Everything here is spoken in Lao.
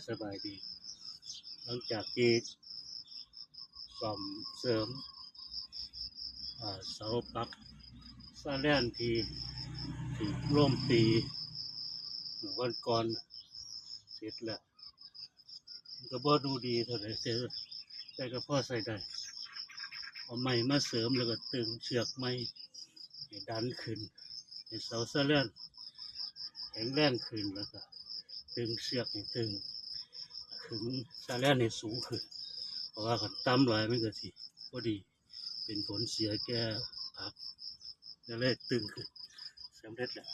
ສະບາຍດີ. ຫຼັງຈາກທີ່ສ້ອມເສີມ ອາ ເສົາປັກຊາແລນທີ່ຖືກລົມຕີເມື່ອວັນກ່ອນເສັດແລ້ວ ມັນກໍບໍ່ດູດີເທົ່າໃດ ແຕ່ ແຕ່ກໍພໍໃຊ້ໄດ້. ເອົາໄມ້ມາເສີມ ແລ້ວກໍຕຶງເຊືອກໃໝ່ໃຫ້ດັນຂຶ້ນ ໃຫ້ເສົາຊາແລນແຂງແຮງຂຶ້ນ ແລ້ວກໍຕຶງເຊືອກໃຫ້ຕຶງ ຂຶ້ນຊາແລນໃຫ້ສູງຂຶ້ນ ເພາະວ່າຄັນຕ່ຳຫຼາຍມັນກໍຊິບໍ່ດີ ເປັນຜົນເສຍແກ່ຜັກ ກໍເລີຍຕຶງຂຶ້ນ ສຳເລັດແລ້ວ.